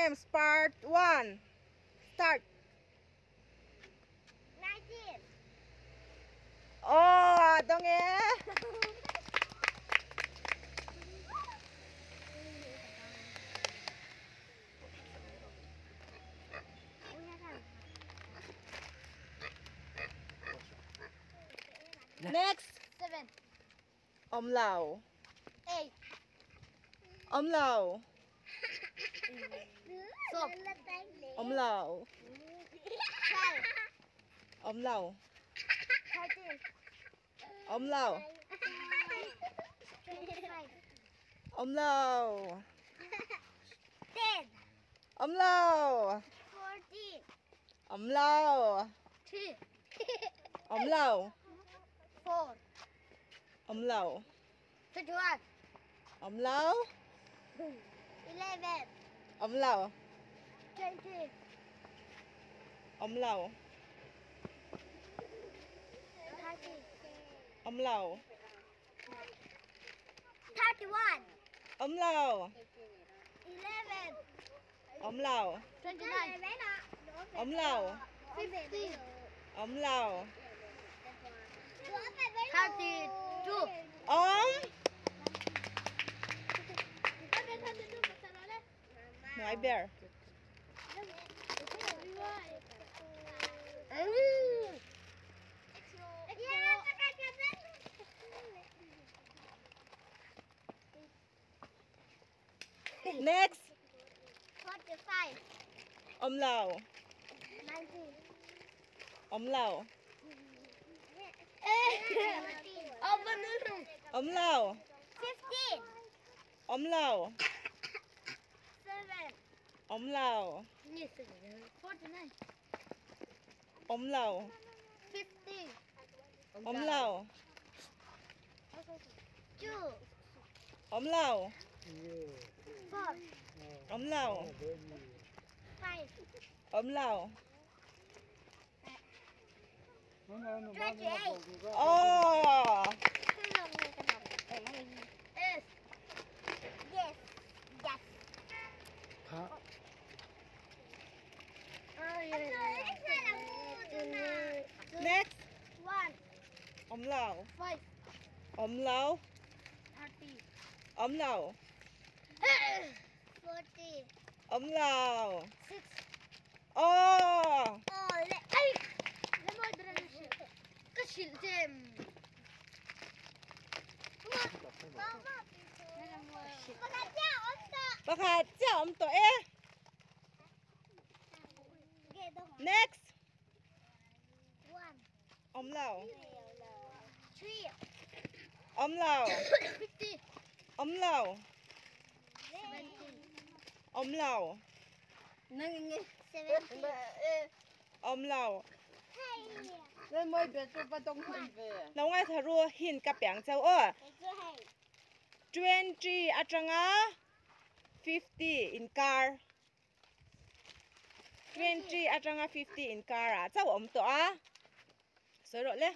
Games part 1 start. 19. Aw a dawng e. Next. 7. Awm lo. 8. Awm lo. Sawm. Awm lo. 12. Awm lo. 13. Awm lo. 25. Awm lo. 10. Awm lo. 14. Awm lo. 3. Awm lo. 4. Awm lo. 21. Awm lo. 11. Awm lo. 20. Awm lo. 30. Awm lo. 31. Awm lo. 11. Awm lo. 29. Awm lo. 50. Awm lo. 32. Awm. Hnuai ber. Next. 45. Awm lo. 19. Awm lo. 17. Awm lo. 15. Awm lo. 7. Awm lo. 49. Awm lo. 50. Awm lo. 2. Awm lo. 4. Awm lo. 5. Awm lo. 28. Aw. S. Yes. Yes. Next. 1. Awm lo. 5. Awm lo. 30. Awm lo. 40. Awm lo. 6. Aw. Oh, le. Pakhat chiah awm tawh e. Next. Awm lo. Awm lo. Awm lo. Awm lo. Awm lo. Lo ngaithla ru hin ka piang chauh aw. 20 atanga 50 inkar. 20 atanga 50 inkar ah chauh awm tawh a. Sawi rawh le.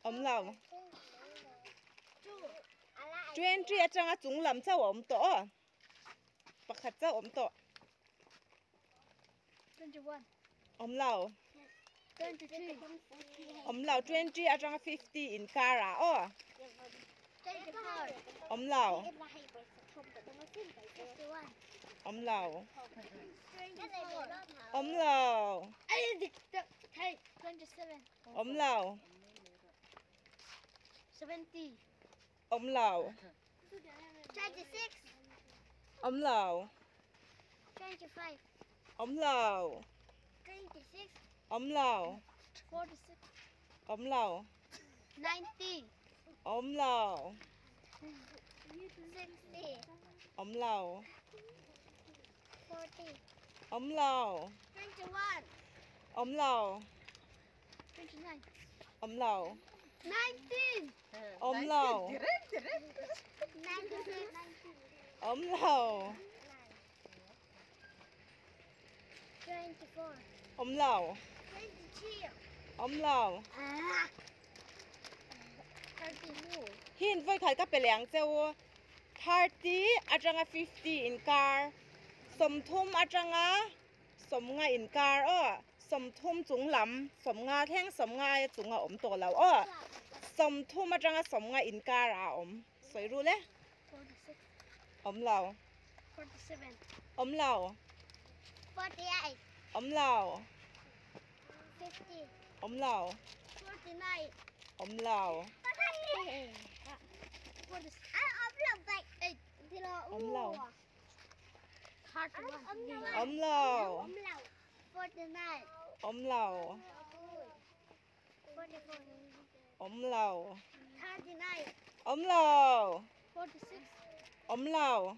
Awm lo. 20 atanga chung lam chauh a awm tawh aw. Pakhat chauh awm tawh. Awm lo. Awm lo. 20 atanga 50 inkar ah aw. Awm lo. Awm lo. Awm lo. Awm lo. Awm lo. Awm lo. Awm lo. Awm lo. Awm lo. Awm lo. Awm lo. Awm lo. Awm lo. Awm lo. Awm lo. Awm lo. Awm lo. Awm lo. Hin vawikhat ka pe leng cheu 30 atanga 50 inkar. 30 atanga 50 inkar aw. 30 chung lam, 50 thleng 50 aia chung a awm tawh lo aw. 30 atanga 50 inkar ah a awm. Sawi ru le. Awm lo. Awm lo. Awm lo. Awm lo. Awm lo. Awm lo. Awm lo. Awm lo. Awm lo. Awm lo.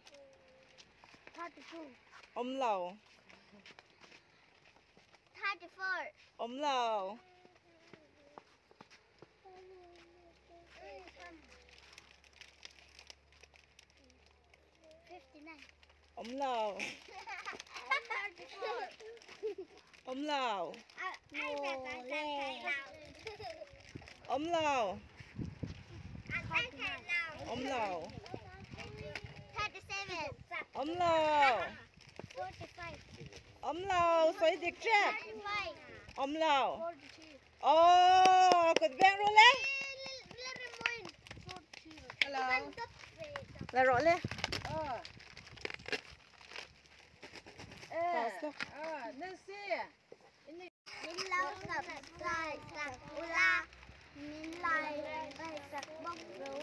Awm lo. Awm lo. Awm lo. Awm lo. Awm lo. Awm lo. Awm lo. Awm lo. Awm lo. Sawi dik tep. Awm lo. Aw, kut veng ru le. Hello. La rawh le. Min lo subscribe sak ula, min like sak bawk ru.